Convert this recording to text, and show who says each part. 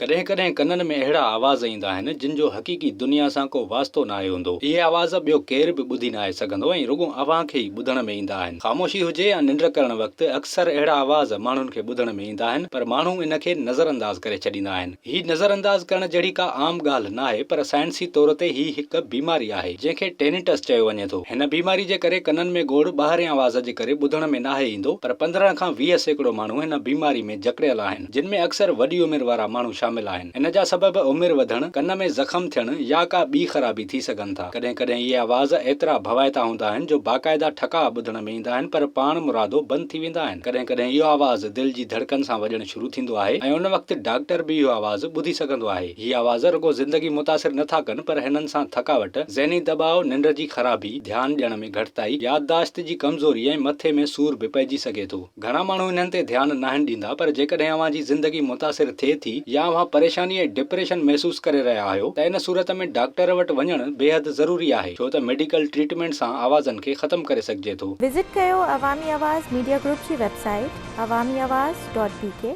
Speaker 1: ڪڏهن ڪڏهن ڪنن ۾ اهڙا آواز ايندا آهن، جن جو حقيقي دنيا سان ڪو واسطو ناهي هوندو. اهي آواز ٻيو ڪير به ٻڌي ناهي سگهندو ۽ رڳو اوهان کي ئي ٻڌڻ ۾ ايندا آهن. خاموشي هجي يا ننڊ ڪرڻ وقت اڪثر اهڙا آواز ماڻهن کي ٻڌڻ ۾ ايندا آهن، پر ماڻهو ان کي نظرانداز ڪري ڇڏيندا آهن. هي نظرانداز ڪرڻ جهڙي ڪا عام ڳالهه ناهي، پر سائنسي طور تي هي هڪ بيماري آهي، جنهن کي ٽينيٽس چيو وڃي ٿو. هن بيماري جي ڪري ڪنن ۾ گوڙ ٻاهرين آواز جي ڪري ٻڌڻ ۾ ناهي ايندو، پر 15 کان 20% ماڻهو هن بيماري ۾ جڪڙيل آهن. جن ۾ اڪثر وڏي عمر وارا ماڻهو شامل آهن. ان جا سبب عمر وڌڻ، ڪن ۾ زخم ٿيڻ يا ڪا ٻي خرابي ٿي سگهن ٿا. ڪڏهن ڪڏهن اهي آواز ايترا ڀوائتا هوندا آهن جو باقاعده ٺڪاء ٻڌڻ ۾ ايندا آهن پر پاڻ مرادو بند ٿي ويندا آهن. ڪڏهن ڪڏهن اهو آواز دل جي ڌڙڪن سان وڄڻ شروع ٿيندو آهي ۽ ان وقت ڊاڪٽر به اهو آواز ٻڌي سگهندو آهي. هي آواز رڳو زندگي متاثر نه ٿا ڪن پر هنن سان ٿڪاوٽ، ذهني دٻاء، ننڊ جي خرابي، ڌيان ڏيڻ ۾ گهٽتائي، يادداشت جي ڪمزوري ۽ مٿي ۾ سور به پئجي سگهي ٿو. گهڻا ماڻهو انهن تي ڌيان ناهن ڏيندا پر جيڪڏهن اوهان جي زندگي متاثر ٿئي ٿي يا اوهان پريشاني ۽ ڊپريشن محسوس ڪري رهيا آهيو ته ان صورت ۾ ڊاڪٽر وٽ وڃڻ بيحد ضروري آهي ڇو ته ميڊيڪل ٽريٽمينٽ سان آوازن کي ختم ڪري سگهجي ٿو.
Speaker 2: وزٽ ڪيو عوامي آواز ميڊيا گروپ جي website Awami Awaz dot B K.